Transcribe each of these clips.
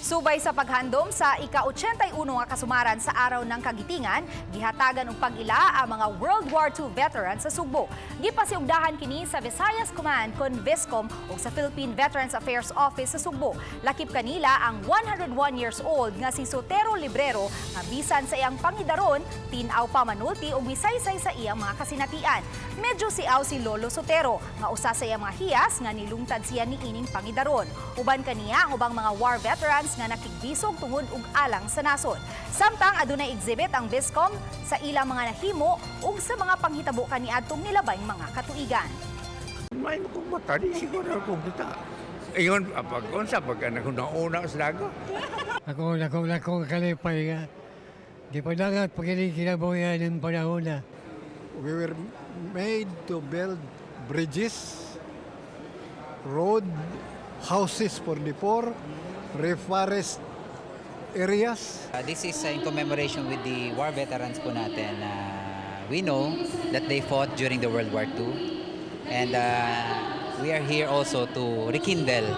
Subay sa paghandom sa ika-81 nga kasumaran sa Araw ng Kagitingan, gihatagan og pag-ila ang mga World War II veterans sa Sugbo. Gipasiugdahan kini sa Visayas Command kon VISCOM ug sa Philippine Veterans Affairs Office sa Sugbo. Lakip kanila ang 101 years old nga si Sotero Librero nga bisan sa iyang pangidaron, tin-aw pa manulti ug misaysay sa iyang mga kasinatian. Medyo siaw si Lolo Sotero nga usa sa iyang mga hiyas nga nilungtad siya niining pangidaron. Uban kaniya ang ubang mga war veterans nga nakigbisog tungod og alang sa nasod. Samtang adunay exhibit ang VISCOM sa ilang mga nahimo ug sa mga panghitabo kaniadtong nilabay mga katuigan. May kong mata, di siguro akong kita. Ingon, pag unsa, pag nauna sa dago. Ako, nako, nako, kalipay nga. Di pa dagat pag kinabuhi ng panahon na. We were made to build bridges, road, houses for the poor, reforest areas. This is in commemoration with the war veterans po natin. We know that they fought during the World War II. And we are here also to rekindle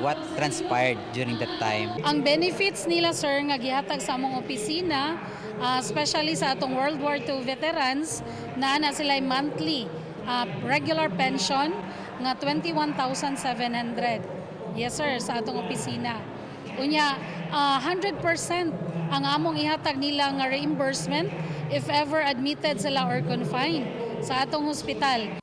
what transpired during that time. Ang benefits nila, sir, nga gihatag sa among opisina, especially sa atong World War II veterans, na sila monthly regular pension nga 21,700. Yes, sir, sa atong opisina. Unya, 100% ang among ihatag nila nga reimbursement if ever admitted sila or confined sa atong hospital.